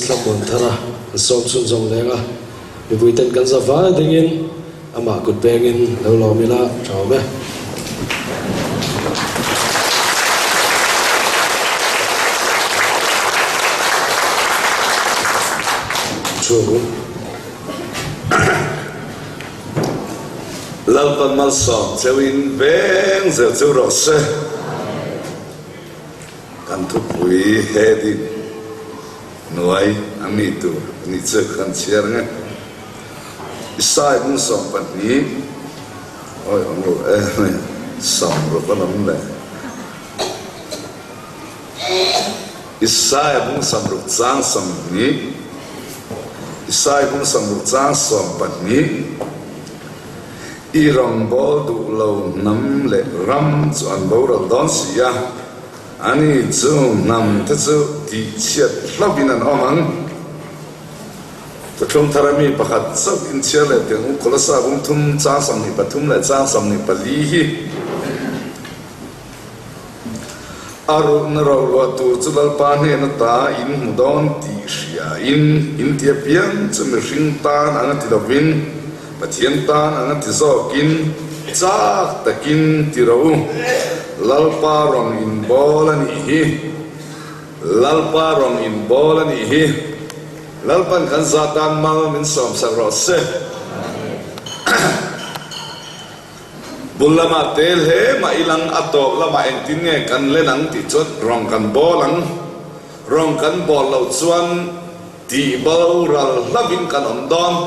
Thlamuanthara an sawm chhunzawm leng a, mipuiten kan za vai dingin amah kut pengin lo lawm ila tha awm e. Thu. Lalpan malsawm cheuhin veng zel cheu rawh se. Kan thupui heading hnuai a mi tur ni chu kan chhiar nge. Isai bung 20 awi awm lo e 60 a lam le. Isai bung 60 chang 20 Isai bung 60 chang 12. I rawngbâwl duh lo hnam leh ram chu an boral dawn si a, ani chu hnam te chu tihchhiat hlauhin an awm ang. Thuthlung thara mi pakhat chauh inchhiar leh tiang u Kolosa bung thum chang 23 leh chang 24 hi a ruhna rohluah tur chu Lalpa hnen ata in hmu dawn tih hria in in ti apiang chu mihring tan ang a ti lovin Pathian tan ang a ti zawkin chak takin ti ro u. Lalpa rawn inbawl a nih hi. Lalpa rawn inbawl a nih hi. Lalpan kan za tan mal min sawmsak rawh se. Bul lamah tel hle mah ilang a tawp lamah engtin nge kan len ang tih chuan rawng kan bawl ang. Rawng kan bawl loh chuan tih boral hlauhin kan awm dawn.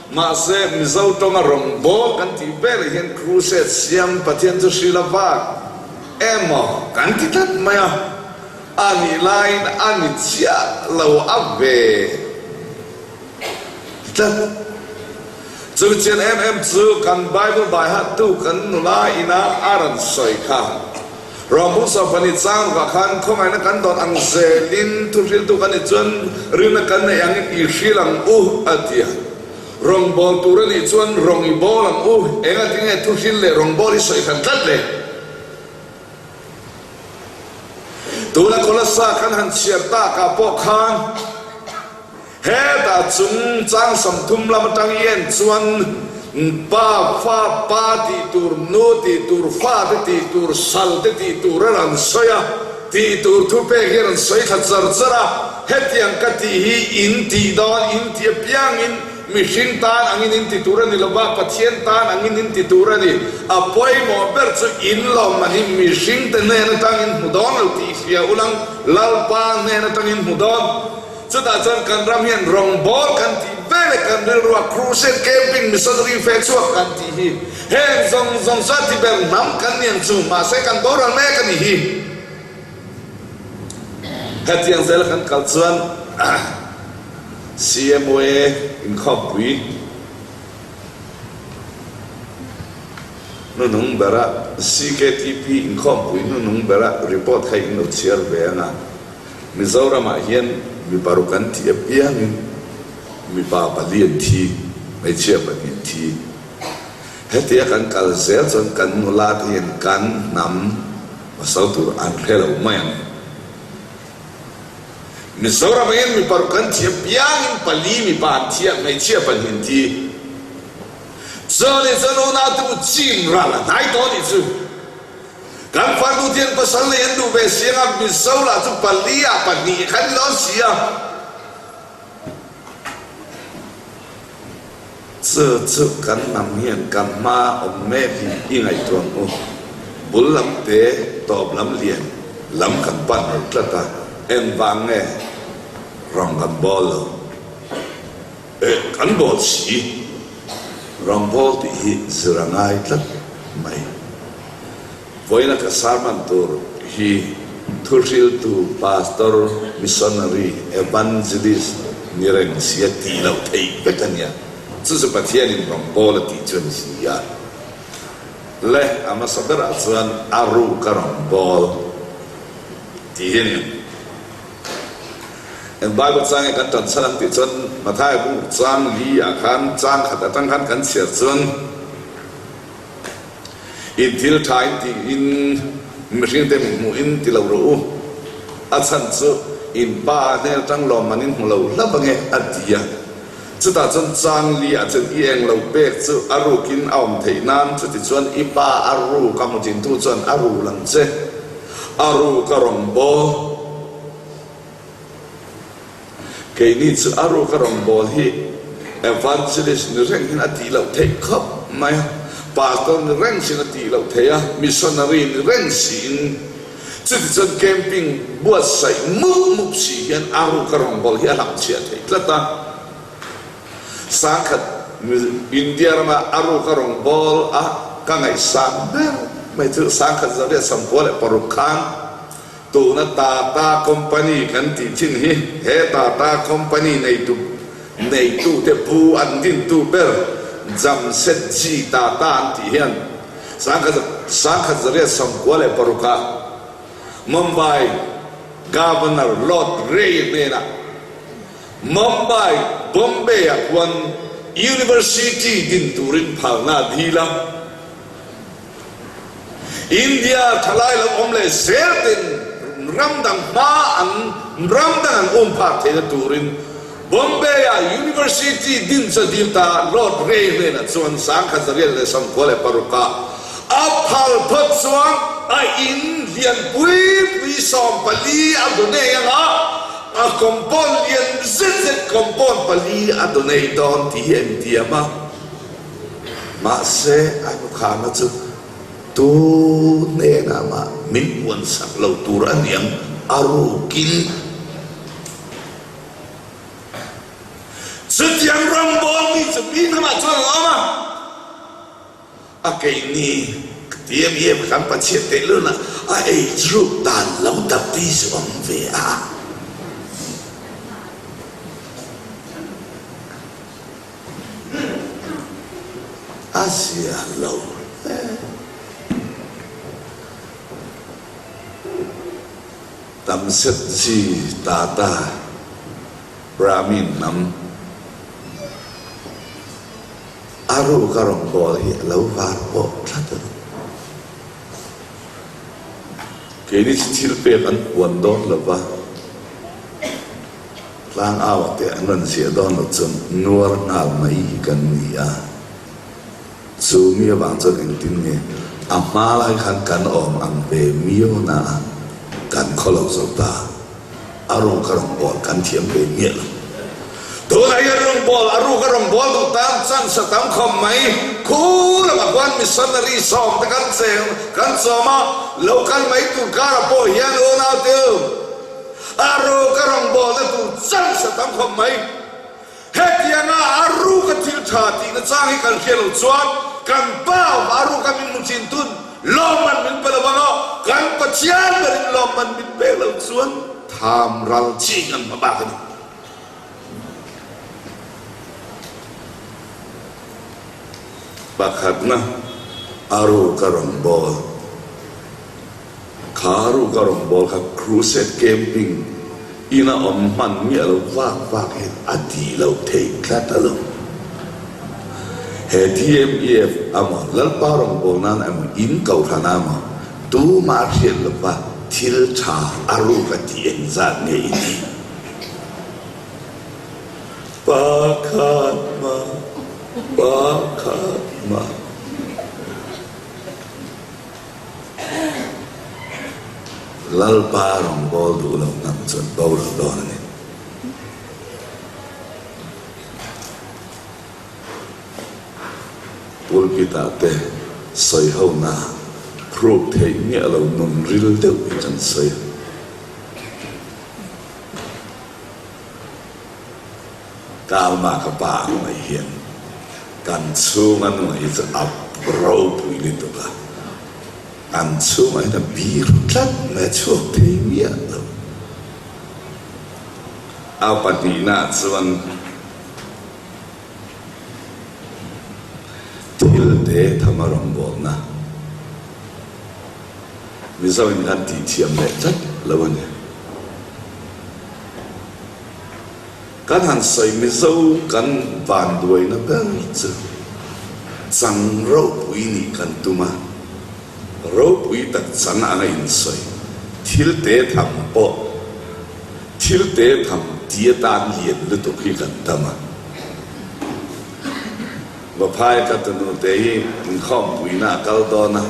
Mahse, Mizo tawnga rawng bawl kan tih velah hian crusade siam Pathian chu hril a vak emaw kan ti tlat mai a, a nih laiin a ni chiah lo a ve tlat. Chu chian em em chu kan Bible baihattu kan nula ina a rawn sawi kha. Rawng Sawfani chang rukah khan khawngaihna kan dawn ang zelin thuhriltu kan nih chuan rinna kan neih angin i hril ang u a ti a. Rawng bawl tur a nih chuan rawng i bawl ang u, engatinge thuhril leh rawng bawl i sawi khan tlat le? Tuna Kolasa kan han chhiar takah pawh khan Hetah chung chang 30 lam atang hian chuan pa, fa, pa tih tur, nu tih tur, fa te tih tur, sal te tih tur a rawn sawi a, tih tur thupek hi a rawn sawi thla char char a, hetiang ka tih hi in tih dawn, in tih apiangin mihring tan angin in ti tur a ni lova, Pathian tan angin in ti tur a ni. A pawimawh ber chu in lawmman hi mihring te hnen atangin hmu dawn lo tih hria ulang Lalpa hnen atangin hmu dawn. Chutah chuan kan ram hian rawngbâwl kan tih ve leh kan rilrua crusade, camping, missionary fe chhuak kan tih hi heng zawng zawng chuan ti ber hnam kan ni ang chu, mahse kan boral mek a nih hi. Hetiang zela kan kal chuan CMOA inkhawmpui hnunung bera CKTP inkhawmpui hnunung bera report kha in lo chhiar ve ang a. Mizoramah hian mi paruk an tih apiangin mipa pali an thi, hmeichhia pahnih an thi. Hetia kan kal zel chuan kan nula te hian kan hnam pasal tur an hre lo mai ang. Mizoramah hian mi paruk an tih apiangin pali mipa an thi a, hmeichhia pahnih an thi. Chuan chuan unaute u chin ral a hnai tawh a nih chu. Kan farnu te an pasal nei an duh ve si anga Mizo lah chu pali ah pahnih khan ni dawn si a. Chu chu kan hnam hian kan hma awm mek hi i ngaihtuah ang u. Bul lam te tawp lam lian lam kan pan lo tlat a, engvang nge rawng kan bawl lo? Eh kan bawl si. Rawng bawl tih hi zir a ngai tlat mai. Vawiina ka sermon tur hi thuhriltu pastor, missionary, evangelist ni reng sia tih loh theih vek a nia. Chu chu Pathianin rawng bawl a tih chu a ni si a. Le a hmasa berah chuan a ruka rawng bawl tih hi a ni. Eng Bible chang nge kan tan chhan ang tih chuan Mathaia bu chang li ah khan chang khat atang khan kan chhiar chuan in thil tha in tih in mihring te min hmuh in ti lo rawh u. A chhan chu. In pa hnen atang lawmman in hmu lo hlap ange, a ti a. Chutah chuan Changli ah chuan i eng lo pek chu a rukin a awm theih nan, chutichuan i pa a ruk a hmu thintu chuan a rul ang che, a ruk a rawngbâwl. Keini chu a ruk a rawngbâwl hi Evangelist ni reng hian a tih loh theih khawp mai a, Pastor ni reng siin a tih loh theih a, Missionary ni reng siin. Chutichuan camping buatsaih mup mup si hian a ruk a rawngbâwl hi a hlangchhiah theih tlat a. Sangkhat India rama a ruk a rawngbâwl a ka ngaihsang ber mai chu Sangkhat 1996 khan Tuna Tata Company kan tih thin hi he Tata Company neitu neitute pu an dintu ber Jamsetji Tata an tih hian 1996 ah Mumbai Governor Lord Grey hnenah Mumbai, Bombay ah khuan University din turin phalna a dil a. India thalai lo awm leh zel ten ram dang hma an ram dang an um phak theihna turin Bombay-ah University din chu a dil ta Lord Grey hnenah chuan 1966 ah a phal phawt chuan a in lian pui pui 14 a donate anga a compound lian zet zet compound pali a donate dawn tih hi a intiam a. Mahse, a hnukhana chu tu hnenah mah min puansak lo tur a niang a rukin. Chutiang rawngbâwl mi chu mi hnamah chuan an awm a, a keini TMEF kan Pathian tehlulna a ei ruk dan lo dap te hi chu awm ve a. A zia lo hle. Tamsetji Tata Brahmin hnam a ruk a rawngbâwl hi a lo var pawh tlat a ni. Keini chu thil pek an puan dawn lo va. Tlangau te an rawn ziah dawn loh chuan nuar nghal mai hi kan ni a, chu mi avang chuan engtin nge a hma lai khan kan awm ang ve miawn a, kan khaw lo zo ta, a ruk a rawngbâwl kan thiam ve miah lo. Tunah hian rawngbâwl, a ruk a rawngbâwl duh tan chance a tam khawp mai, khu lamah khuan missionary sawm te kan cheng kan chawm a, lo kal mai tur karah pawh hian unaute u, A ruk a rawngbawlna tur chance a tam khawp mai. Hetianga a ruk a thil tha tihna chang hi kan hria lo chuan kan pa awm a ruk a min hmu thin tun lawmman min pe lo ang aw, kan Pathian berin lawmman min pek lo chuan tham ral chi kan hma bak a ni. Pakhatna a ruk a rawngbâwl. Kha ruka rawngbâwl kha crusade camping ina awm hman miah lo vak vak hian a tih loh theih tlat a lo. He TMEF amaw Lalpa rawngbâwl nan emaw in kohhran amaw tumah hriat lova thil tha a ruka tih engzat nge i nih? Pakhat mah, pakhat mah. Lalpa rawngbâwl duh lo hnam chuan boral dawn a ni. Pulpit-ah te sawi hona prove theih miah lo nun ril deuh hi kan sawi a. Kalma ka pa ang mai hian kan chhunga nu hi chu a ropui lutuk a, kan chhungah hian a bir tlat mai a chhuak thei miah lo. A pahnihnaah chuan thil te tham a rawngbawlna Mizo in kan tihthiam leh tlat lo a ni. Kan han sawi Mizo kan vanduaina ber chu chang ropui nih kan tum a, ropui tak chang anga insawi thil te tham pawh. Thil te tham ti atan lian lutuk hi kan tam a. Vaphai ka tunu te hi inkhawmpuina a kal dawn a,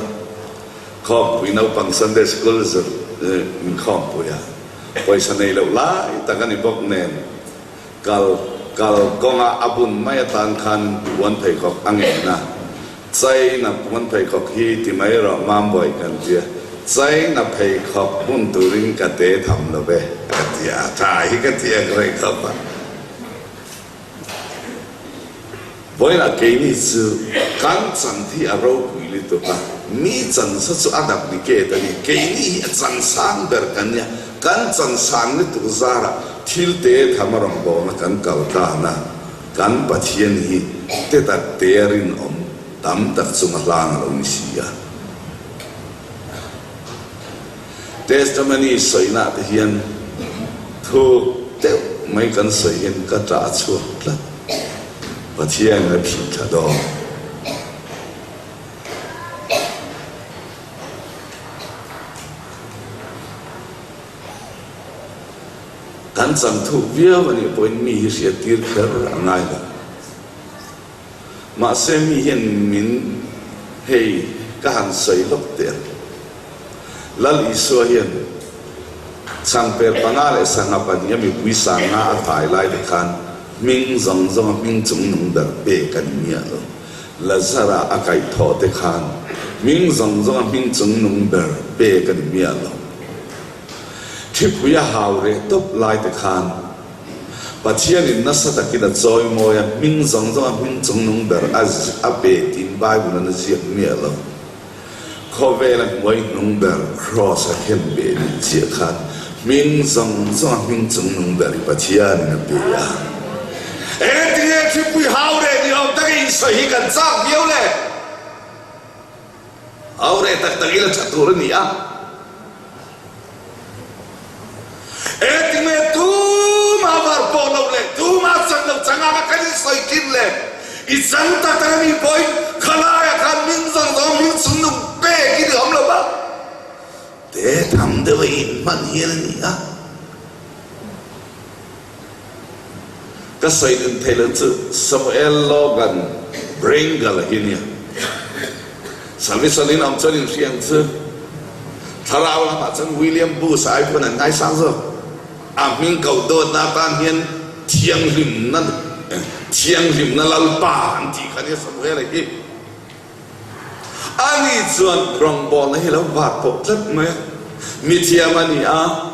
khawmpui naupang Sunday School zir inkhawmpui a, pawisa nei loh lai tak a ni bawk nen kal kal kawnga a bun mai atan khan puan pheikhawk a ngen a. China puan pheikhawk hi ti mai rawh Mambawi kan tia, China pheikhawk bun turin ka te tham lo ve ka ti a, tha hi ka ti ang reng khawp a. Vawiinah keini chu kan chan hi a ropui lutuk a, mi chan sa chu a dap ni ket a ni, keini hi a chan sang ber kan nia, kan chan sang lutuk zarah thil te tham a rawngbawlna kan kal tan a. Kan Pathian hi te tak te a rinawm tam tak chunga hlang a lo ni si a. Testimony sawina te hian thu deuh mai kan sawi hian ka ṭah a chhuak tlat. Pathian a phih thla dawn. Kan chan thuk viau a nih pawhin mi hi hriattir kher a ngai lo. Mahse mi hian min hei ka han sawi lawk teh ang. Lal Isua hian changper panga leh sangha pahniha mipui sanga a thai lai te khan hming zawng zawnga hming chungnung ber pek a ni miah lo. Lazara a kaihthawh te khan hming zawng zawnga hming chungnung ber pek a ni miah lo. Thipui a hau reh tawp lai te khan Pathianin nasa takin a chawimawi a, hming zawng zawng a hming chungnung ber a a pe tiin Bible-an a ziak miah lo. Khawvela hnuai hnung ber Kraws a khen ve nih chiah khan hming zawng zawng a hming chungnung ber hi Pathianin a pe a. Engtinge thipui hau reh ni awm taka insawi hi kan chak viau le? Hau reh tak tak ila tha tur a ni a. Engtinge tuma var pawh lo leh tuma chang lo chang anga kan insawi thin le? I chang tak tak a nih pawhin khalaiah khan min zawng zawng min chungnung pek i ni awm lo va. Te tham deuh a inhman hian a ni a. Ka sawi nun theih loh chu Samuel Logan Bringle hi nia. Salvation in awm chuan in hria ang chu. Thlarau lamah chuan William Booth ai pawn an ngaisang zawk. A hming koh dawtna atan hian thianghlimna thianghlimna Lalpa an tih kha nia Samuel-a hi. Ani chuan rawngbawlna hi lo var pawh tlat mai a, mithiam a ni a,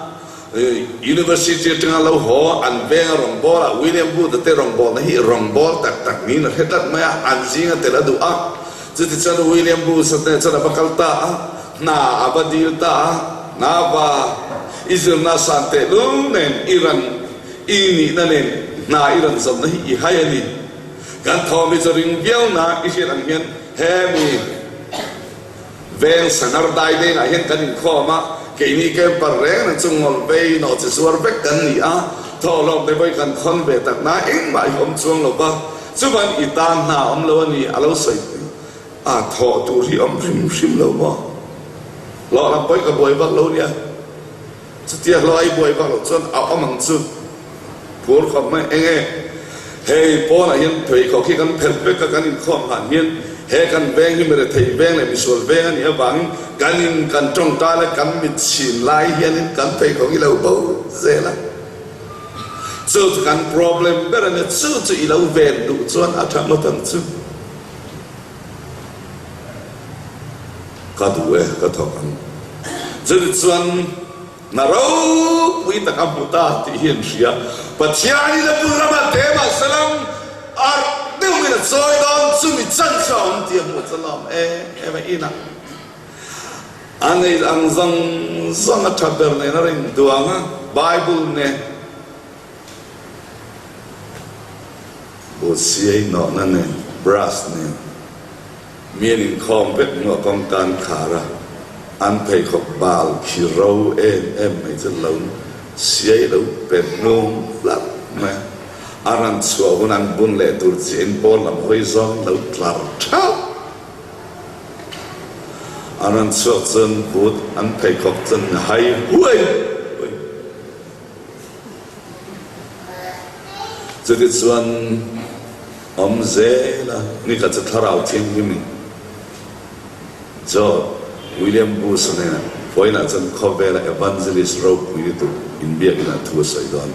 University atanga lo haw an venga rawngbawla William Booth-a te rawngbawlna hi rawngbâwl tak tak niin a hre tlat mai a, an zinga tel a duh a. Chutichuan William Booth-a te chuan a va kal ta a, hna a va dil ta a, hna va i zirna san tehlul nen i ran i nihna nen hna i rawn zawmna hi i hai a ni. Kan thawm hi chu ring viau na i hriat ang hian hemi veng Sangar dai dengah hian kan inkhawm a, keini camper reng reng chu ngawlh vei nawh chi zuar vek kan ni a, thawhlawm te vawi kan khawn ve tak na engmah hi awm chuang lo va, chuvan i tan hna awm lo a ni a lo sawi pui a, thawh tur hi awm hrim hrim lo maw? Hlawh lam pawhin ka buai vak lo nia. Chutia hlawh ai buai vak loh chuan a awm ang chu. Phur khawp mai eng e. Hei pawnah hian pheikhawk hi kan phelh vek a, kan inkhawm hlan hian he kan veng hi mirethei veng leh misual veng a nih avangin kan in kan tawngtai lai kan mit chhin lai hianin kan pheikhawk hi lo bo zel a. Chu chu kan problem ber a nia, chu chu i lo ven duh chuan a tha ngawt ang chu. Ka duh e, ka thawk ang. Chutichuan hna ropui tak a hmu ta tih hi an hria. Pathianin a bul ramah te mah salam arh deuhin a chawi dawn chumi chan chu a awm tih a hmuh chu lawm em em a inah. A neih ang zawng zawng a tha ber nen a rin duang a, Bible nen. Busiai nawhna nen, brush nen. Mi an inkhawm vek hnuah kawngka an khar a, an pheikhawk bal khi ro em em mai chu lo siai lo pe hnung hlauh mai a. A ran chhuah hun an bun leh tur chiah in pawn lam hawi zawng lo tlar theuh. A ran chhuak chuan but an pheikhawk chuan hai huai huai. Chutichuan awm zel a, nikhat chu Thlarau Thianghlimin George William Bush-a hnenah vawiinah chuan khawvela evangelist ropui lutuk inbiakinah thu a sawi dawn.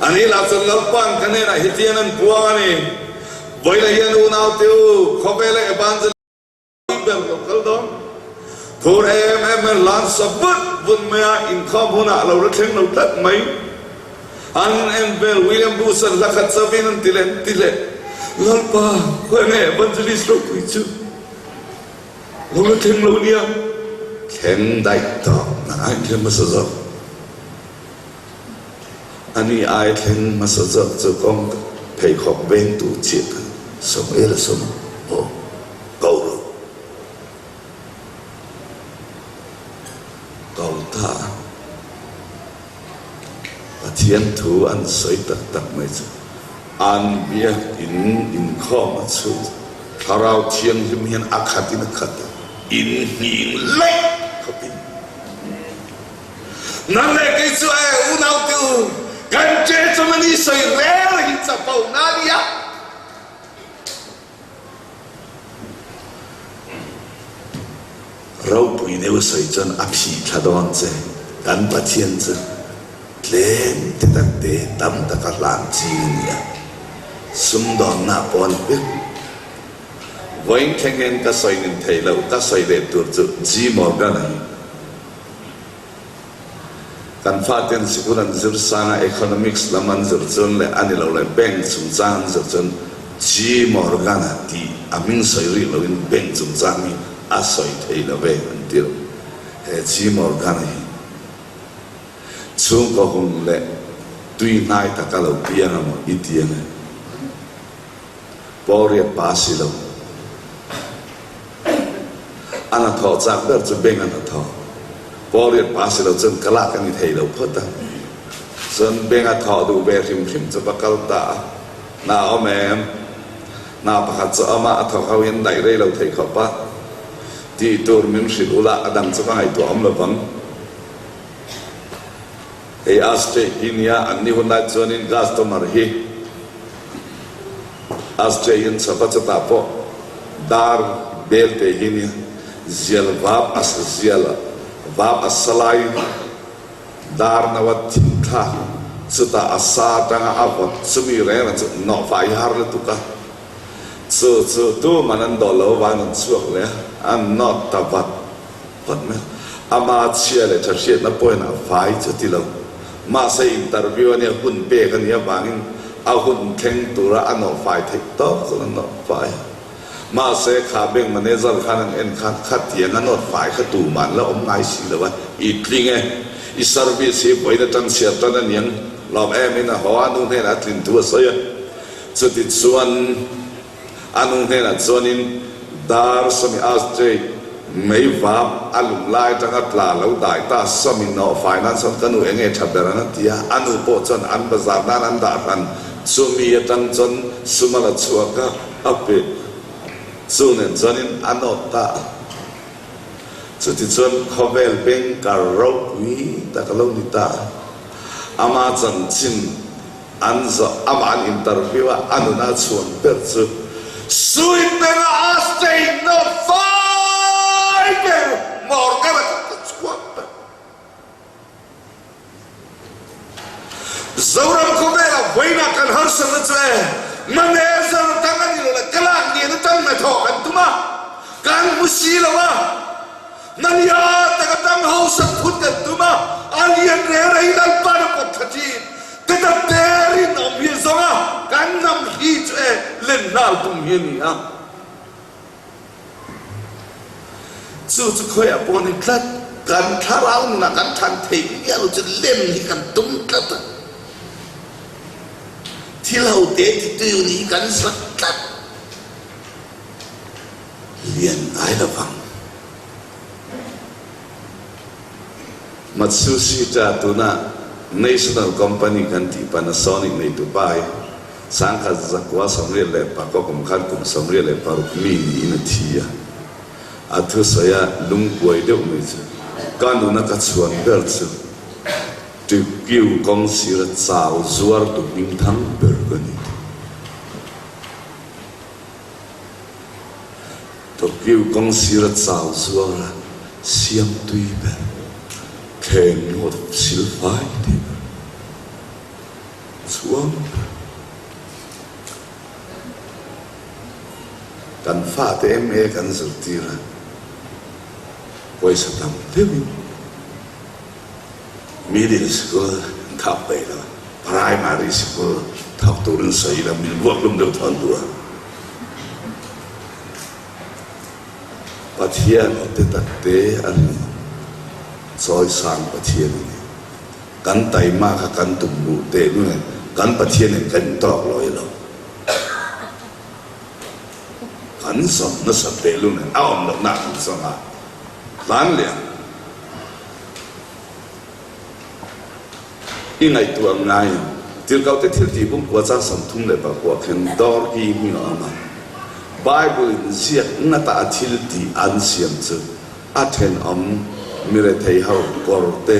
A ni lah chuan Lalpa'n ka hnenah hetiang an puang a ni, Vawiinah hian unaute u, khawvela evangelist ber lo kal dawn. Phur em em mai hlan sa vut vut mai a, inkhawm hunah a lo la thleng lo tlat mai. An en vel William Bush-a'n hla khat chavin an ti leh an ti leh, Lalpa, khawi nge Evangelist ropui chu lo la thleng lo nia? Thleng daih tawh, nang ai thleng hmasa zawk. Ani ai thleng hmasa zawk chu kawng pheikhawk vengtu chiah kha Samuel-a sawm aw. Ko rawh. Ko ta. Pathian thu an sawi tak tak mai chu an biakin inkhawm a chhut. Thlarau Thianghlim hian a khatin a khat a, in nghing leh khawpin. Nang leh kei chu e unaute u, kan che chawm a ni sawi reng rengin chapo na a nia. Ropui deuh sawi chuan a phih thla dawn che, kan Pathian chu tlem te tak te tam taka hlan ching a ni a, sumdawnna pawh a ni vek. Vawiin thleng hian ka sawi nin theih loh, ka sawi leh tur chu G. Morgan-a hi. Kan faten sikul an zir sang a, economics lam an zir chuan leh a ni lo leh bank chungchang an zir chuan G. Morgan-a tih a hming sawi rih loin bank chungchang hi a sawi thei lo ve an ti lo. He G. Morgan-a hi chhungkaw hung leh tui hnai taka lo piang a maw i ti ang e? Pawlriat pa si lo. A hnathawh chak ber chu bank a hnathawh. Pawlriat pa si lo chuan ka lak a ni thei lo phawt a. Chuan bank a thawh duh ve hrim hrim chu va kal ta a. Hna a awm em? Hna pakhat chu a awm a, a thawk ho hian daih rei lo thei khawp a. Tih tur min hrilh ula a dang chu ka ngaihtuah awm lo vang. Hei Ashtray hi nia an ni hun lai chuanin customer hi Ashtray in chhawp a chutah pawh dar bel te hi nia zial vap a zial vap a sa lai dar no a thing thla chutah a sa atanga a vawt chumi reng reng chu nawhfai har lutuk a chu chu tuman an dawh lo avangin an chhuak leh a an nawt ta vat Vat mai a. Ama chhia leh tha hriatna pawhin a fai chu ti lo. Mahse interview a nia hun pek a nih avangin a hun thleng tura a nawh fai theih tawk chuan a nawh fai a. Mahse kha bank manager khan an en khan khatiang a nawt fai kha tuman la awm ngai si lo a, i tling e, i service hi vawiin atang chhiar tan a niang lawm em in a haw a, nu hnenah a tlin thu a sawi a. Chutichuan. A nu hnenah chuanin dar sawmi ashtray mei vap a lum lai atanga tla lo dai ta sawmi nawh fai nan chuan ka nu eng nge tha ber ang a ti a, a nu pawh chuan an bazar nan an dah hran chumi atang chuan sum a la chhuak a, a pe chu nen chuanin a nawt ta a. Chutichuan khawvel bengkar ropui tak a lo ni ta a, ama chanchin An zawh amah an interview a, a nuna chhuan ber chu Suipenga a state na fai ber Morgan-a kha ka chhuak ber. Zoram khawvela vawiinah kan harsatna chu e manager tang a ni lo leh ka lak lian atang hnathawh kan tum a, kan hmu si lo a. Nania tak atang hausak phut kan tum a, a lian reng reng hi Lalpa'n a pawt thla thin. Teta terin awm hi a zawng a, kan hnam hi chu e len hnal tum hi a ni a. Chu chu khawiah pawh ni tlat, kan thlarau nunah kan than thei miah lo chu len hi kan tum tlat a. Thil ho te titui nih hi kan zak tlat. Lian ngai lo vang. Matsushita tuna National Company kan tih Panasonic neitu pa hi 1936 kum khan kum 96 mi niin a thi a. A thusawi a lungkuai deuh mai chu ka nuna ka chhuan ber chu. Tukiu kawng sira chau zuartu hmingthang ber ka ni. Tokyo kawng sira chau zuara siam tui ber, thleng nawt sil fai thei ber, chhuang ber. Kan fate MA kan zirtir a, pawisa tam deuhin Middle school an thawk peih lo, primary school thawk turin sawi ila min vuak hlum deuh thawn duh a. Pathian aw te tak te a rinawm, chawisang Pathian a ni. Kan taima kha kan tum ruh teh nuai, kan Pathianin kan intawk lawi lo. Kan zawm nasa teh lu nen a awm lohna kan zawm a, hlan leh ang. I ngaihtuah ngai ang. Tirhkohte thil tih pumkua chang 34 khen Dorki hming a awm a. Bible in ziak ngata a thil tih an siam chu a thenawm mirethei ho kawr te,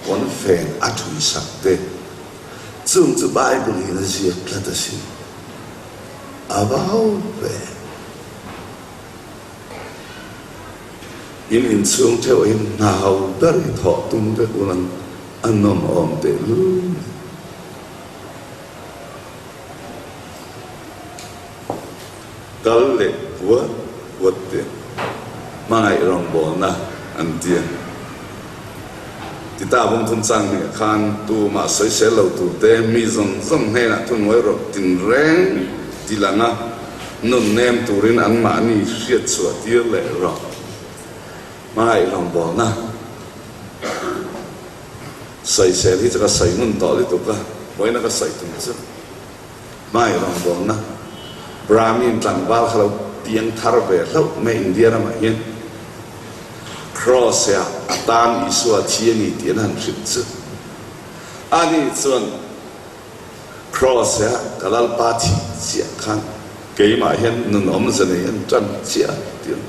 pawnfen a thui sak te, chung chu Bible in a ziak tlat asin. A va ho ve. In inchhung theuh in hna ho ber i thawh tum vek ul ang a nawm awm teh lul mai. Kal leh puat puat te hmangaih rawngbawlna an ti a. Tita vawng thum chang hnih ah khan tumah sawisel lo tur te mi zawng zawng hnenah thuhnuai rawh tinreng ti lang a, nun nem turin anmahni hriat chhuah tir leh rawh. Hmangaih rawngbawlna sawisel hi chu ka sawi ngun tawh lutuk a, vawiina ka sawi tum chu hmangaih rawngbawlna Brahmin tlangval kha lo piang thar ve hlauh mai India ramah hian Kraws-ah a tan Isua thi a ni tih an han hrilh chu ani chuan Kraws-ah ka Lalpa thih chiah khan keimah hian nun awmze nei an tan chiah a ti a.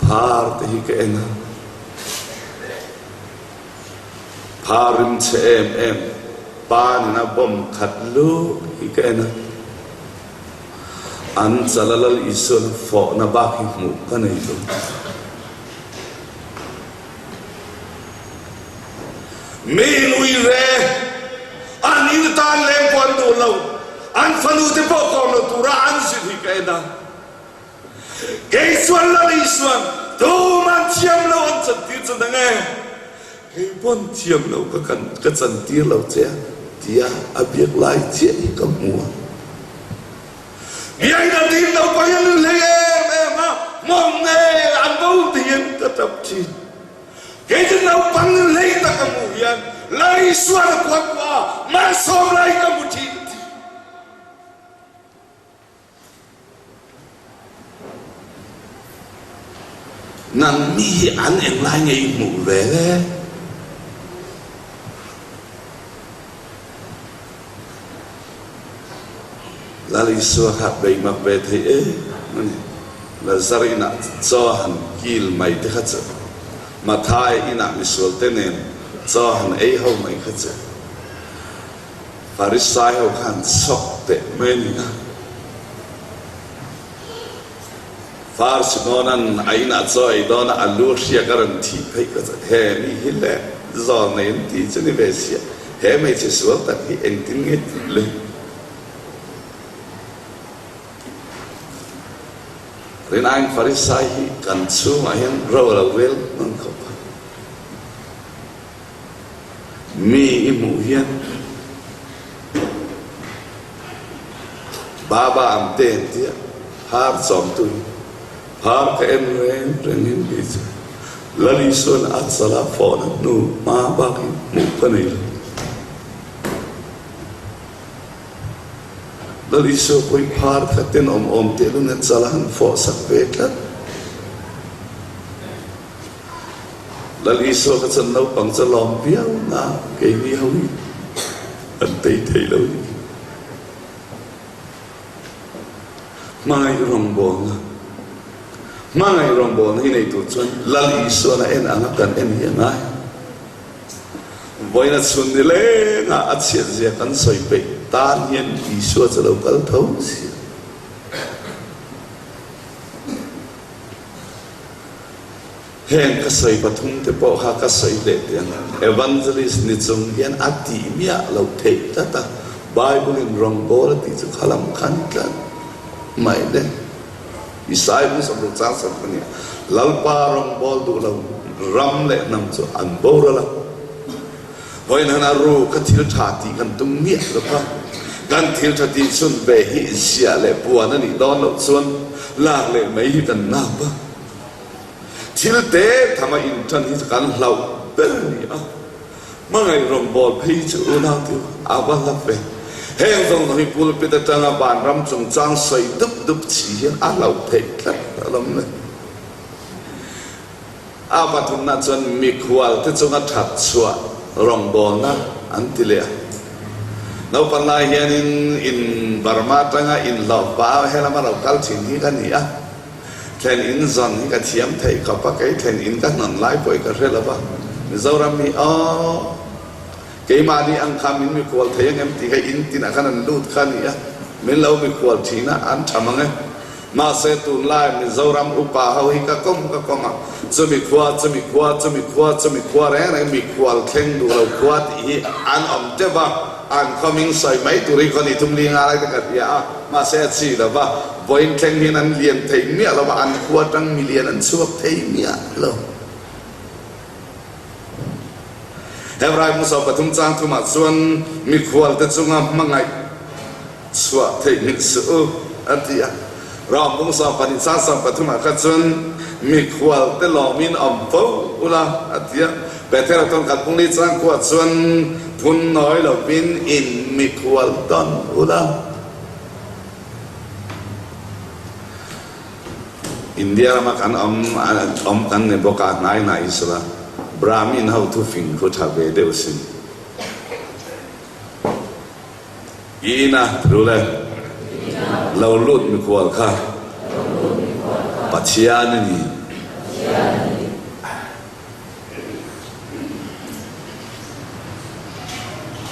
Phar te hi ka en a, phar rim chhe em em panin a bomb khat luh hi ka en a, an chala Lal Isuan fawhna bak hi hmuh ka nei lo. Mi lui re, an in tan leng pawh an duh lo, an fanu te pawh kawm lo tura an zir hi ka en a. Kei chuan Lal Isuan tuman thiam lo an chantir chu nang e, kei pawn thiam lo ka kan ka chantir lo che a tia a biak lai chiah hi ka hmu a. Biakinn a din lo pawh hian hlei em em a, hmawm nge an bo tiin ka tap thin. Kei chu naupang hlei tak ka hmuh hian Lal Isuan a kuat kuah a, malsawm lai ka hmu thin a ti. Nang mi hi an englai nge i hmuh ve le? Lal Isua kha bei mak ve thei em a ni. Lazar inah chaw han kil mai te kha chu, Mathai inah misual te nen chaw han ei ho mai kha chu, Farisai ho khan chhawk teh mai a ni a. Far Simona'n a inah chaw ei dawn a, a lu hriak a rawn thih phei ka chuan, He mi hi le, zawl nei an ti chu ni ve sia, he hmeichhe sual tak hi engtin nge tih le? Rinaiin Farisai hi kan chhungah hian ro a lo rel hman khawp a. Mi i hmuh hian Baba an te an tia, phar chawmtu hi phar ka en reng reng in kei chu Lal Isua'n a chala phone a hnu hma bak hi hmuh ka nei lo. Lal Isua pawh hi phar kha tenawm awm teh lun a chala han fawh sak ve tlat. Lal Isua kha chuan naupang chu lawm viau na keini ho hi an tei thei lo ni. Hmai rawngbawlna. Hmangaih rawngbawlna hi nei tur chuan Lal Isuan a en anga kan en hi a ngai. Vawiin a chhun ni lengah a chhiatzia kan sawi peih tan hian Isua chu lo kal tho si a. Heng ka sawi pathum te pawh kha ka sawi leh teh ang. Evangelist ni chung hian a tih miah loh theih tlat a, Bible in rawngbâwl a tih chu kha lam khan tlat mai le. Isaiah bung sawmruk chang sawm a nia. Lalpa rawngbâwl duh lo ram leh hnam chu an boral a. Vawiin han a ru ka thil tha tih kan tum miah lo kha. Kan thil tha tih chhun ve hi ziah leh puan a nih dawn loh chuan lak leh mai hi kan nap a. Thil te tham a inṭan hi chu kan hlauh ber a ni a, hmangaih rawngbâwl phei chu unau te a va hla ve. Heng zawng zawng hi pulpit aṭanga vanram chungchang sawi dup dup chi hian a hlauh theih tlat alawm le. A pathumna chuan mikhual te chunga ṭhat chhuah rawngbâwlna an ti leh a. Naupang lai hianin in Burma aṭanga inhlawh pah helama lo kal ṭhin hi ka ni a. Thlen in zawn hi ka thiam theih khawp a, kei thlen in ka hnawn lai pawh i ka hre lo va, Mizoram hi aw keimahni ang kha min mikhual thei ang em tih kha in tinah khan an lut kha a ni a, min lo mikhual thin a, an tha mang e. Mahse tunlai Mizoram upa ho hi ka kawm ka kawm a, chumi khua, chumi khua, chumi khua, chumi khua reng reng mikhual thleng duh lo khua tih hi an awm teuh va, an khaw ming sawi mai tur hi khaw ni thum li nga lai te ka hria a, mahse a chi lo va. Vawiin thleng hian an lian thei miah lo va, an khua atang milian an chhuak thei miah lo. Hebrai Musa pathum chang thumah chuan mikhualte chunga hmangaih chhuah theihnghilh suh u a ti a. Ram Musa pahnih chang sang pathumah kha chuan mikhualte lawmin awm fo ula a ti a. Bethel tawn khat pungli chang khuah chuan phun nawi lovin in mikhual tawn ula. India rama kan awm awm kan ni bawk a, hnai hnai hi sawla Brahmin ho thu fing khu tha ve deuh sin. Ina thu le lo lut mikhual kha Pathian a ni.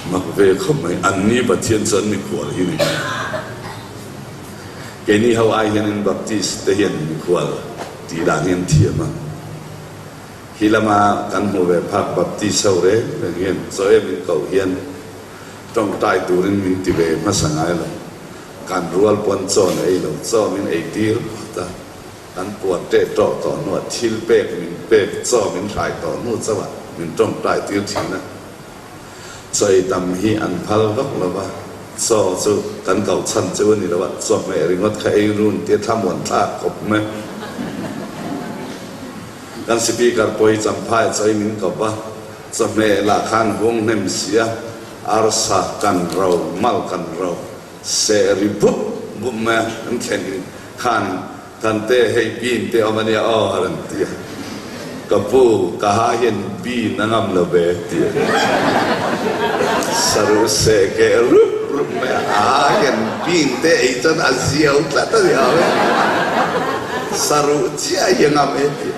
Mak ve khawp mai, an ni Pathian chu an mikhual hi ni mai. Keini ho ai hianin Baptist te hian mikhual tih dan hi an thiam a. Hi lama kan hmu ve phak Baptist ho reng reng hian chaw em in koh hian tawngtai turin min ti ve hmasa ngai lo. Kan rual pawn chaw na ei lo, chaw min ei tir phawt a. Kan puan teh tawh tawh hnuah thil pek min pek chaw min hrai tawh hnu chauh ah min tawngtai tir thin a. Chaw ei tam hi an phal vak lo va, chaw chu kan koh chhan chu a ni lo a, chawhmeh ringawt kha ei run tia thlamuan thlak khawp mai. Kan speaker pawh hi champhai chaw hi min kawp a, chawhmeh lah khan hung hnem si a, arsa kan ro, mal kan ro. Seh ri bup bup mai a, an thlen in khan kan te hei bean te awm a nia aw a rawn ti a, ka pu ka ha hian bean a ngam lo ve a ti a, saruh seh keh rup rup mai a, a ha hian bean te ei chuan a ziau tlat a ni awm e, saruh chiah hi a ngam e a ti a,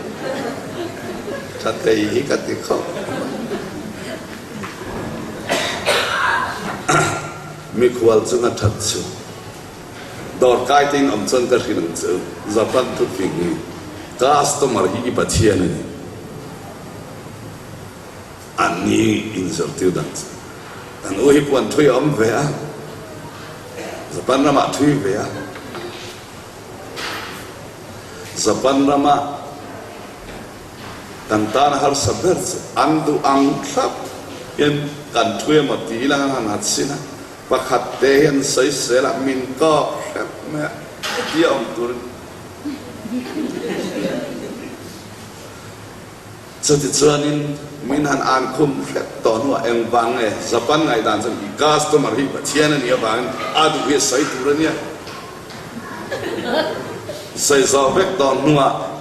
tha thei hi ka ti khawp mai. Mikhual chunga that chu dawrkai te in awm chuan ka hrilh ang che u, Japan thufing hi customer hi i Pathian a ni. An ni inzirtir dan chu kan u hi puan thui a awm ve a, Japan ramah thui ve a, Japan rama Kan tan harsa ber chu an duh ang thlap hian kan thu emaw ti ila an han hat sin a, pakhat te hian sawisel ah min kawk hrep mai a, hetia awm turin. Chutichuanin min han an khum hrep tawh hnuah engvang nge Japan ngaihdan chuan i customer hi Pathian a nih avangin a duh hi a sawi tur a nia. Sawi zawh vek tawh hnuah.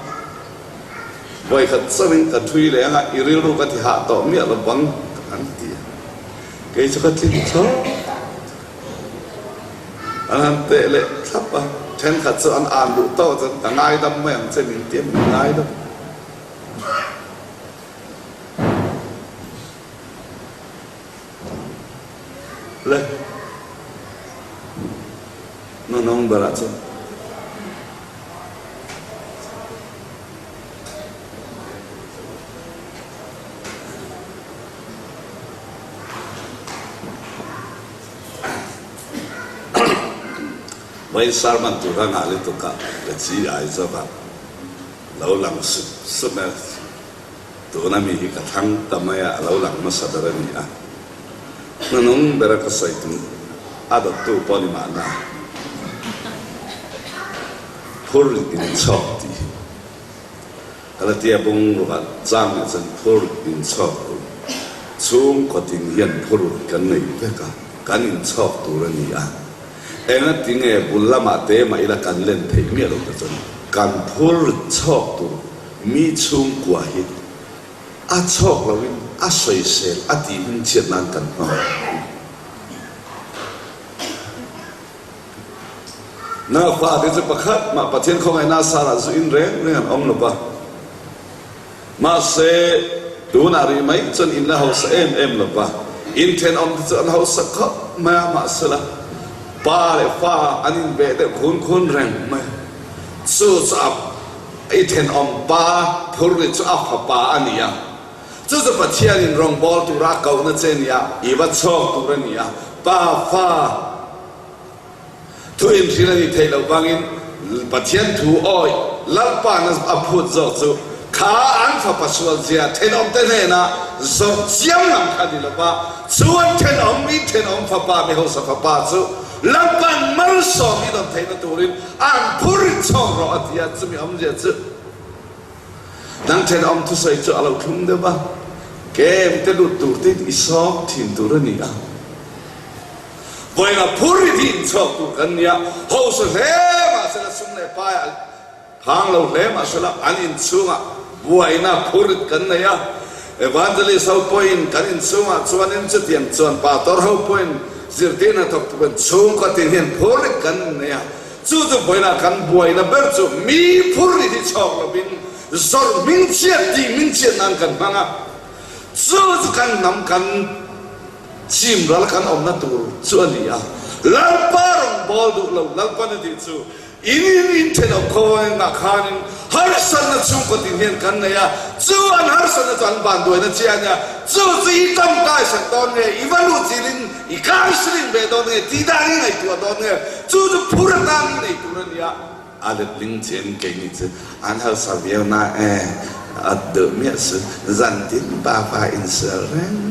Vawikhat chauhin ka thui leh anga i rilru ka ti hah tawh miah lo bang an ti a, kei chu ka tling thlawp an han teh leh thlap a. Thenkhat chu an an duh tawk chuan ka ngaidam mai ang che min ti a, min ngaidam. Le. Hnuhnung berah chuan. Vawiin sermon tur a ngah lutuk a, ka chi ai zawk a, lo lang sup sup e. Tuna mi hi ka thlang ta mai a, a lo lang hmasa ber a ni a. Hnuhnung bera ka sawi tum a dawttu pawh ni mahna phur inchhawk tih hi Galatia bung ruah chang nih chuan phur inchhawk tur chhungkaw tin hian phur kan nei vek a, kan inchhawk tur a ni a. Engatinge bul lamah te mah ila kan len theih miah lo te chuan kan phur chhawk tur mi chhungkua hi A chhawk loin a sawisel a tih hmingchhiat nan kan hmang. Na fate chu pakhat mah Pathian khawngaihna sarah zu in reng reng an awm lo va. Mahse, tunah rih mai chuan in la hausa em em lo va. In thenawm te chu an hausa khawp mai a, mahsela pa leh fa an inbeh deuh khun khun reng mai. Chu chu a. I thenawm pa phurri chu a fapa a ni a, chu chu Pathianin rawngbâwl tura a kohna che a ni a, i va chhawk tur a ni a, pa fa thu inhrilh a nih theih loh vangin Pathian thu awih Lalpa'n a phut zawk chu kha an fapa sualzia thenawmte hnena zawrh chiam lam kha a ni lo va, chu an thenawm i thenawm fapa mi hausa fapa chu Lalpa'n malsawm i dawn theihna turin An phur in chhawk rawh a ti a, chumi awmzia chu nang thenawm thusawi chu a lo thlum deuh a, kem te lut tur te i sawm thin tur a ni a. Vawiinah phur i hi in chhawk tur kan ni a, hausa hle mahsela sum leh pai a phang lo hle mahsela an inchhungah buaina phur kan nei a, Evangelist ho pawhin kan inchhungah chuanin chutiang chuan Pastor ho pawhin zirtir hnathawk tukin chhungkaw tin hian phur kan nei a, chu chu vawiinah kan buaina ber chu mi phur hi chhawk lovin zawrh hmingchhiat tih hmingchhiat nan kan hmang a, chu chu kan hnam kan chim ral kan awmna tur chu a ni a, Lalpa rawngbâwl duh lo Lalpa na tih chu In in in thenawm khawiah khanin harsatna chhungkaw tin hian kan nei a, chu an harsatna chu an vanduaina chiah a nia, chu chu i tawngtai sak dawn nge, i va luh chilhin i counselling ve dawn nge, tih dan i ngaihtuah dawn nge, chu chu phur atan i nei tur a nia. A letling chen keini chu an hausa viau na e, a duh miah su, zan tin pa pa insual reng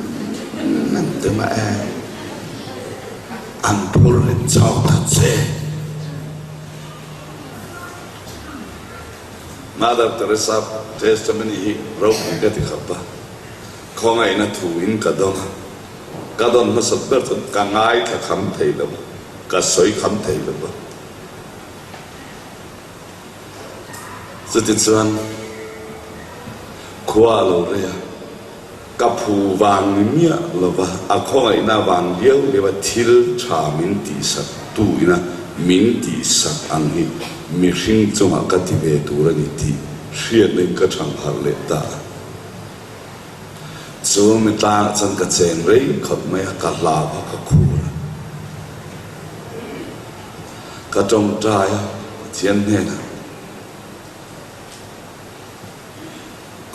an tum a e. An phur rit chawk ta che. Mother Teresa testimony hi ropui ka ti khawp a, khawngaihna thu in ka dawn a, ka dawn hmasat ber chuan ka ngaithla kham thei lo a, ka sawi kham thei lo a. Chutichuan khua a lo rei a. Ka phu vang ni miah lova a khawngaihna vang liau liau a thil tha min tihsak tu ina min tihsak ang hi mihring chungah ka ti ve tur a ni tih hriatna in ka thang harh leh ta a. Chu mi tlangah chuan ka cheng rei khawp mai a, ka hlau a, ka khur a. Ka tawngtai a, Pathian hnenah.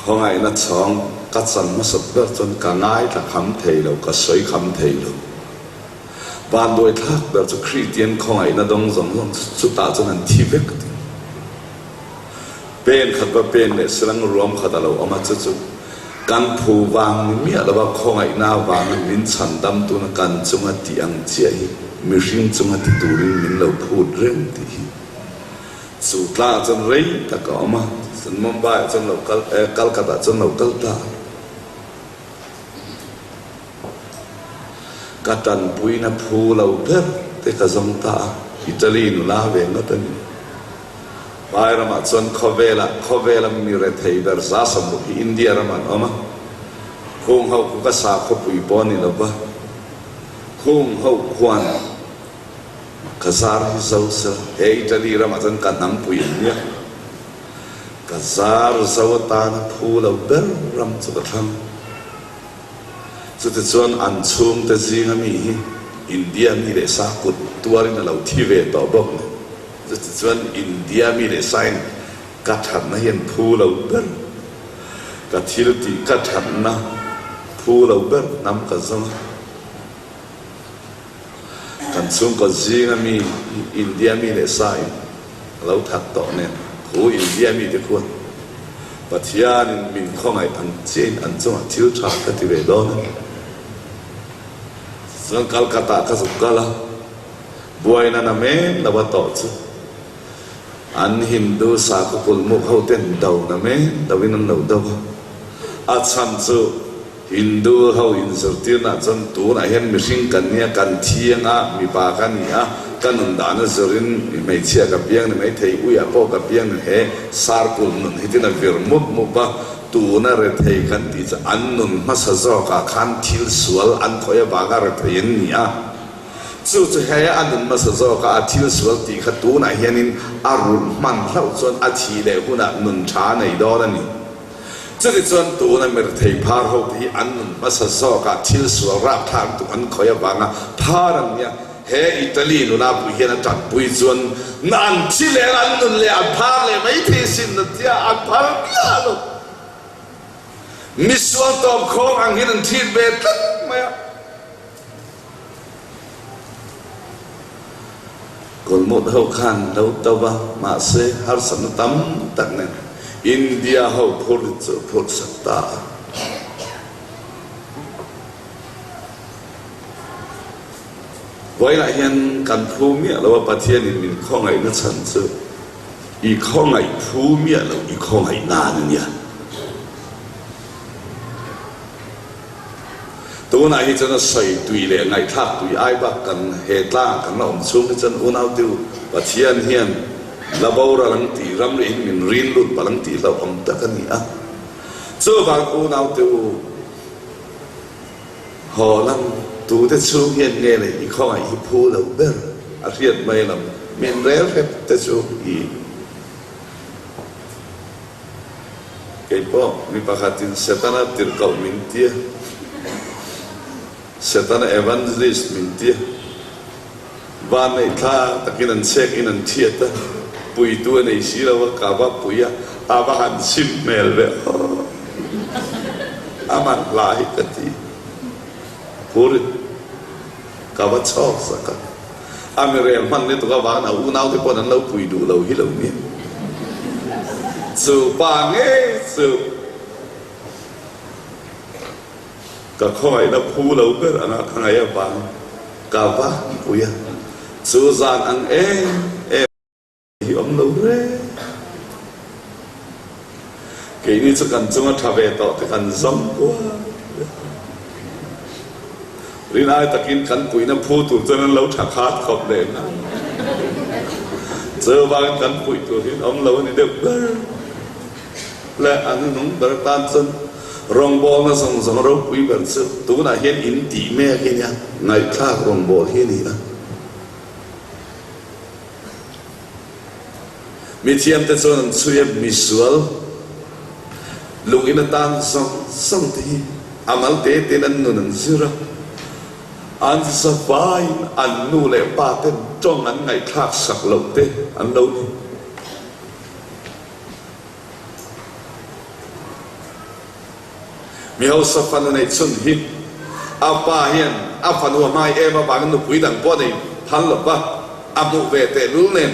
Khawngaihna chhawng ka chan hmasat ber chuan ka ngaithla kham thei lo, ka sawi kham thei lo. Vanduai thlak ber chu Kristian khawngaihna dawng zawng zawng chu chutah chuan an thi vek a ti. Pen khat va pen leh silang ruam khat a lo awm a, chu chu kan phu vang ni miah lova khawngaihna avangin min chhan dam tuna kan chunga tih ang chiah hi mihring chunga ti turin min lo phut reng tih hi. Chu tlangah chuan rei tak a awm a, chuan Mumbai ah chuan lo kal eh Calcutta ah chuan lo kal ta a. Ka tanpuina phu lo ber te ka zawng ta a, Italy nula ve ngawt a ni. Vai ramah chuan khawvelah khawvela mi rethei ber za samuk hi India ramah an awm a, khung ho khu ka sa khawpui pawh a ni lo va, khung ho khuan. Ka zar hi zo sela, he Italy ramah chuan ka hnampui an nia. Ka zar zo atana phu lo ber ram chu ka thlang. Chutichuan an chhungte zinga mi hi India mi leh sa kut tuarin a lo thi ve tawh bawk ni. Chutichuan India mi leh sain ka thatna hian phu lo ber, ka thil tih ka thatna phu lo ber hnam ka zawng a. Kan chhungkaw zinga mi India mi leh sa in a lo that tawh nen khu India mi te khuan Pathianin min khawngaih ang chiahin an chungah thil tha ka ti ve dawn a ni. Chuan Calcutta ka zuk kal a, buaina na men lo a tawh chu an Hindu sakhaw kulmuk ho ten do na men lo in an lo do a, a chhan chu Hindu ho inzirtirna chuan tunah hian mihring kan nia, kan thiang a, mipa ka ni a, ka nun dan a zirin hmeichhia ka piang ni maithei, uiah pawh ka piang ni he sarkul nun hi tin a vir mup mup a, tuna rethei kan tih chu an nun hmasa zawkah khan thil sual an khawih avanga rethei an ni a, chu chu he a nun hmasa zawka a thil sual tih kha tunah hianin a rulh hman hlauh chuan a thih leh hunah nun tha a nei dawn a ni. Chutichuan tuna mirthei phar ho te hi an nun hmasa zawkah thil sual rapthlak lutuk an khawih avanga phar an nia. He Italy nuna pui hian a tanpui chuan na an thi leh an nun leh an phar leh mai thei sin na tia an phar miah lo. Misual tawpkhawng ang hian an thit ve tlat mai a. Kawlmawt ho khan lo to va, mahse harsatna tam tak nen India ho phur chu phurh sak ta a. Vawiinah hian kan phu miah lo a, Pathianin min khawngaihna chhan chu i khawngaih phu miah lo, i khawngaih nan a nia. Tunah hi chuan a sawi tui leh ngaihthlak tui ai bak kan he tlangah kan la awm chhung hi chuan unaute Pathian hian la boral ang tih ram rih in min rin lut palh ang tih hlauhawm tak a ni a. Chuvang unaute u haw lang tute chhung hian nge leh i khawngaih hi phu lo ber a hriat mai lam min rel hrep te chu i Kei pawh mi pakhatin Setana tirhkoh min tia, Setana evangelist min tia, vanneih thla takin an chhek in an thiat a, puitu a nei si lo a, ka va pui a, a va han chim hmel ve aw, a man hla hi ka ti, phur in. Ka va chhawk sak a, a mi rel hman lutuk avangin a unaute pawn an lo pui duh lo hi lo nia. Chu pa ngei chu ka khawngaihna phu lo ber anga ka ngaih avangin ka va pui a, chu zan ang em em. Hi awm lo reng. Keini chu kan chunga tha ve tawh te kan zawm kual ve. Rin ai takin kan puihna phu tur chuan an lo tha khat khawp leh nghal. Chuvangin kan puih tur hi an awm lo a ni deuh ber. Le a hnuhnung ber tan chuan rawngbawlna zawng zawng ropui ber chu tunah hian in tih mek hi nia, ngaihthlak rawngbâwl hi a ni a. Mithiamte chuan an chhui a, misual lungin atan zawng zawng te hi a mal te tein an nun an zir a, an zavaiin an nu leh pa ten tawng an ngaihthlak sak loh te an lo ni. Mi hausa fanu neih chhun hi a pa hian a fanu a hmai em avangin nupui dang pawh a nei phal lo va, a hmuh ve tehlul nen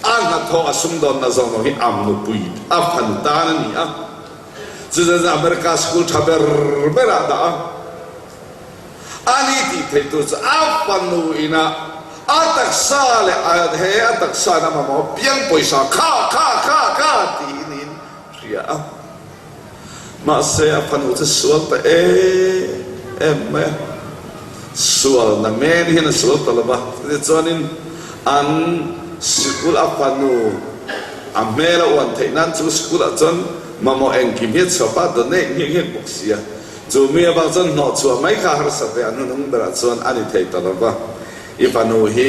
a hnathawh a sumdawnna zawng zawng hi a nupui a fanu tan a ni a. Chuzan chuan America school tha ber berah dah a, a ni tih theih tur chu a fanu ina a taksa leh a he a taksa in a mamawh apiang pawisa kha kha kha kha tiin in hria a. Mahse a fanu chu sual ta em em mai a, sual na men hian a sual ta lo va, tichuanin an sikul a fanu a hmel a uan theih nan chu sikul ah chuan mamawh engkim hi a chhuah pah donate nghek nghek bawk si a, chu mi avang chuan hnawhchhuah mai kha harsat ve a hnuhnung berah chuan a ni thei ta lo va, i fanu hi.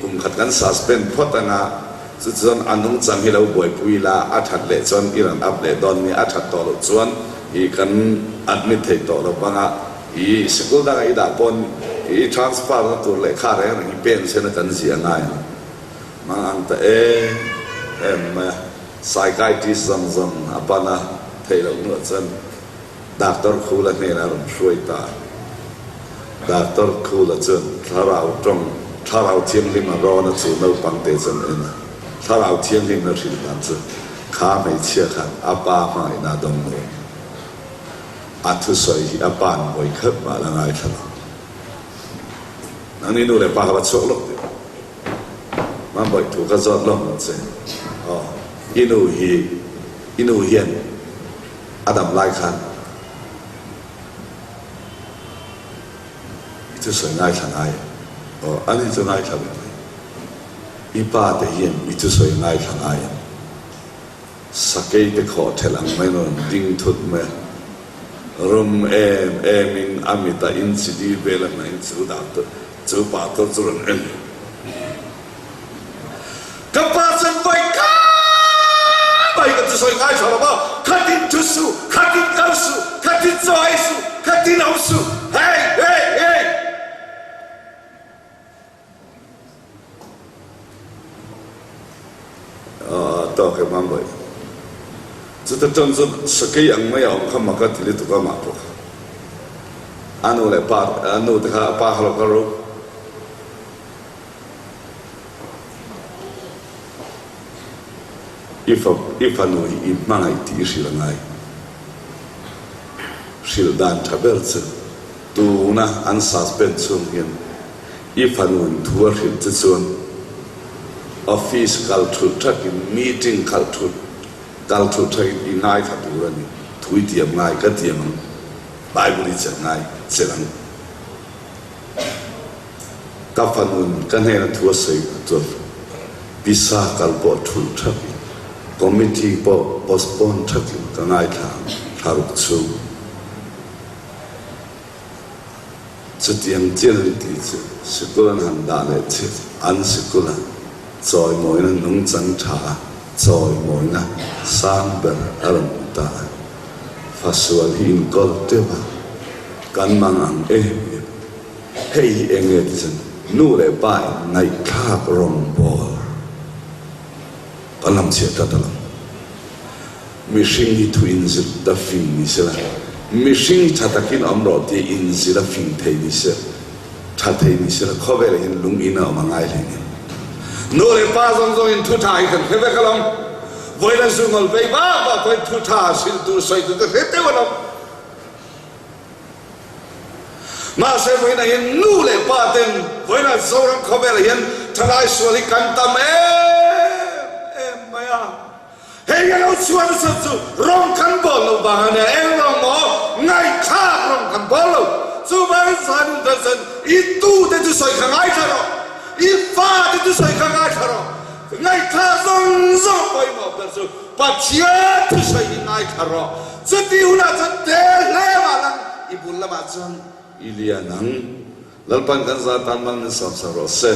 kum khat kan suspend phawt anga chu chuan a nungchang hi lo buaipui ila a that leh chuan i rawn up leh dawn nia a that tawh loh chuan i kan admit thei tawh lo banga i sikul danga i dah pawn i transfer na tur lehkha reng reng hi pen sen a kan ziah ngai ang mang ang ta em em mai a psychiatrist zawng zawng a pan a theih loh hnuah chuan Doctor Khula hnenah a rawn hruai ta a. Doctor Khula chuan thlarau tawng, thlarau thianghlim a rawn a chu naupang te chuan en a. Thlarau thianghlim a hrilh dan chu kha hmeichhia khan a pa hmangaihna a dawng lo. A thusawi hi a pa'n vawi khat mah la ngaithla lo. Nangni nu leh pa kha va chhuak lawk tih. Mambawi thu ka zawt lawk ang che. Aw, i nu hi, i nu hian A dam lai khan i thusawi ngaithla ngai em? Aw, ani chu ngaithla ve mai. I pa te hian i thusawi ngaithla ngai em? Sakei te khawh thelh ang mai rawn ding thut mai a, rum em em in a mit a inchi dil vel a hnaih in chu doctor chu pastor chu rawn en. Ka pa chuan vawi khat mai ka thusawi ngaithla lo va, khatin thu suh, khatin kal suh, khatin chaw ei suh, khatin awm suh, hei, hei, hei! Tawk e Mambawi. Chuta ṭan chuan sakei ang mai a awm kha mak a ti lutuk a mah pawh kha. A nu leh pa, a nu te kha a pa kha lo kal ro. I fa i fanu hi i hmangaih tih i hrilh a ngai. Hrilh dan tha ber chu tuna an suspend chhung hian i fanu in thu a hrilh che chuan office kal thut thakin meeting kal thut kal thut thakin i ngaithla tur a ni. Thu i tiam ngai ka tiam ang Bible i chelh ngai chelh ang. Ka fanun ka hnena thu a sawi chuan pisa kal pawh thulh thakin, committee pawh postpone thakin ka ngaithla ang thlaruk chhung. Chutiang chian an tih chu sikul an han dah leh chiah an sikula chawimawina nungchang tha a chawimawina sang ber a rawn hmu ta a. Fasual hi inkawl teuh a, kan mang ang em em. Hei hi eng nge ti chuan nu leh pa in ngaihthlak rawngbâwl kan lam chhiat tlat a lang. Mihring hi thu inzir ta fing ni se la, mihring hi tha takin awm rawh tia inzir a fing thei ni se, tha thei ni se la, khawvelah hian lung in a awm a ngai hle nen. Nu leh pa zawng zawng in thu tha hi kan hre vek alawm. Vawiin an zu ngawl vei vak vak pawhin thu tha hrilh tur sawi tur te hre deuh alawm. Mahse vawiinah hian nu leh pa ten vawiinah Zoram khawvelah hian thalai sual hi kan tam em em mai a. Hei nge lo chhuah nasat chu rawng kan bawl loh vang a nia, eng rawng maw? Ngaihthlak rawng kan bawl lo. Chuvangin Zainun tan chuan i tute chu sawi kha ngaithla rawh, i fate chu sawi kha ngaithla rawh. Ngaithla zawng zawng pawimawh ber chu Pathian thusawi hi ngaithla rawh. Chuti hunah chuan te hle mah lang i bul lamah chuan i lian ang. Lalpan kan za tan mal min sawmsak rawh se.